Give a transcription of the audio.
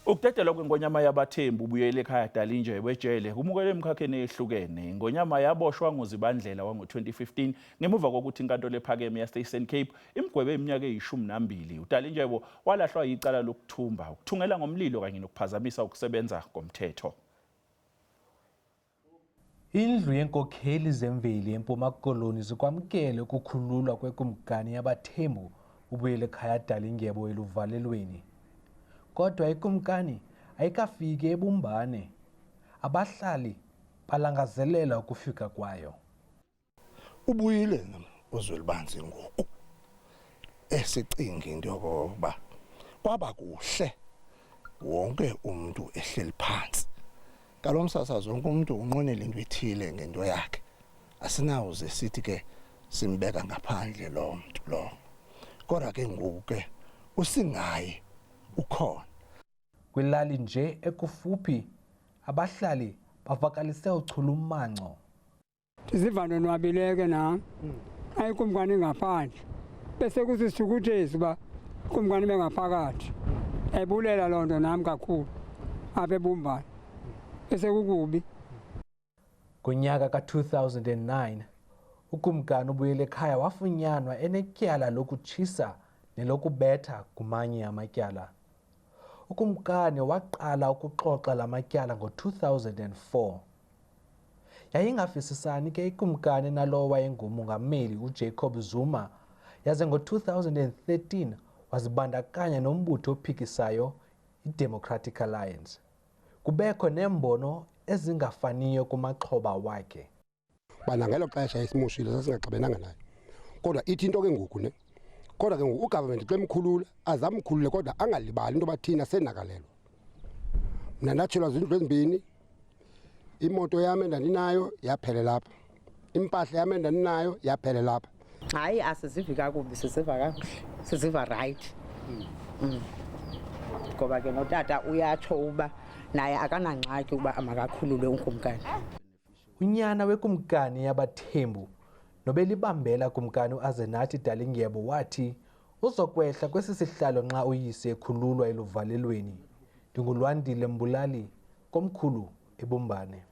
Ukudedelwa kwengonyama yabaThembu uBuyelekhaya Dalindyebo ejele kumukelwe emikhakheni eyehlukene. Ingonyama yaboshwa ngoZibandlela wango-2015 ngemuva kokuthi inkantolo ephakeme yase-Eastern Cape imgwebe iminyaka eyi-12. UDalindyebo walahlwa yicala lokuthumba, ukuthungela ngomlilo kanye nokuphazamisa ukusebenza komthetho. Indlu yeenkokheli zemveli eMpuma Koloni zikwamkele ukukhululwa kwekumkani yabaThembu uBuyelekhaya Dalindyebo eluvalelweni. Kodwa ikumkani ayikafiki eBumbane. Abahlali balangazelela ukufika kwayo. Ubuyile uZwelibanzi ngoku esicinga into yokokuba kwaba kuhle wonke umuntu ehleli phansi. Kalo msasazi wonke umuntu unqwenela into ethile ngento yakhe. Asinawuze sithi ke simbeka ngaphandle lo mntu lo. Kodwa ke ngoku ke usingaye ukhona. Kwilali nje ekufuphi abahlali bavakalise uchulumanco. Ndiziva ndonwabile ke nam xa ikumkani ingaphandle, bese kusisithukuthezi uba ikumkani bengaphakathi. Ebulela loo nto nam kakhulu apha eBumbane, bese kukubi. Ngonyaka ka-2009 ukumkani uBuyelekhaya wafunyanwa enetyala lokutshisa nelokubetha kumanye amatyala. Ukumkani waqala ukuxoxa la matyala ngo-2004. Yayingavisisani ke ikumkani nalowo wayengumongameli uJacob Zuma, yaze ngo-2013 wazibandakanya nombutho ophikisayo iDemocratic Alliance. Kubekho neembono ezingafaniyo kumaxhoba wakhe. Bana ngelo xesha esimoshile sasingaxabenanga naye, kodwa ithi into ke ngoku ne, kodwa ke ngoku ugovernment xa emkhulula azamkhulule, kodwa angalibali into yoba thina senakalelwa. Mna ndatshelwa zindlu ezimbini, imoto yam endandinayo yaphelela apha, impahla yam endandinayo yaphelela apha. Hayi, asizivi kakubi, siziva kakuhle, siziva right. Ngoba ke notata uyatsho uba naye akanangxaki uba makakhululwe ukumkani. Unyana wekumkani yabaThembu nobelibambela kumkani uAzenathi Dalindyebo wathi uzokwehla kwesi sihlalo nxa uyise ekhululwa eluvalelweni. NdinguLwandile Mbulali, komkhulu eBumbane.